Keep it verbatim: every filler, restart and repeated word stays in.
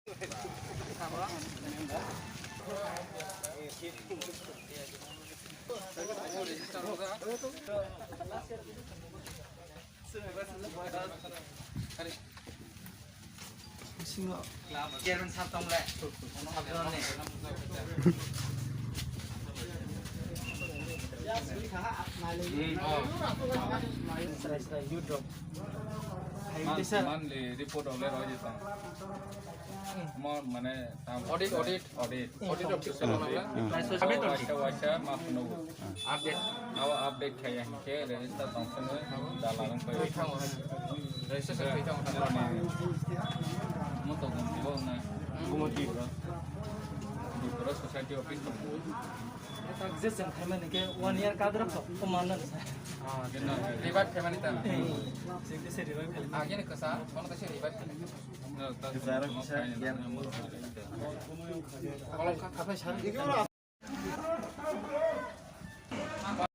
Chairman sir tong le. Monthly report of le roi tong. Mo mane tam audit, audit. Audit. Audit of system. Audit. Waisa, waisa, ma phunu. Update. Awa update khai ya, ke register tong phunu, dala lang khai. Twi thango, register twi thango. Mo to gum dibo na. Gum di. Di pura society office tong. Exist and payment ke one year kadra to, ko manna sa. Ah, gena. Revive payment ta. Eh, se ke se revive payment. Ah, gena kasa, kono kasa revive payment. Kalau ka-, kapai sar.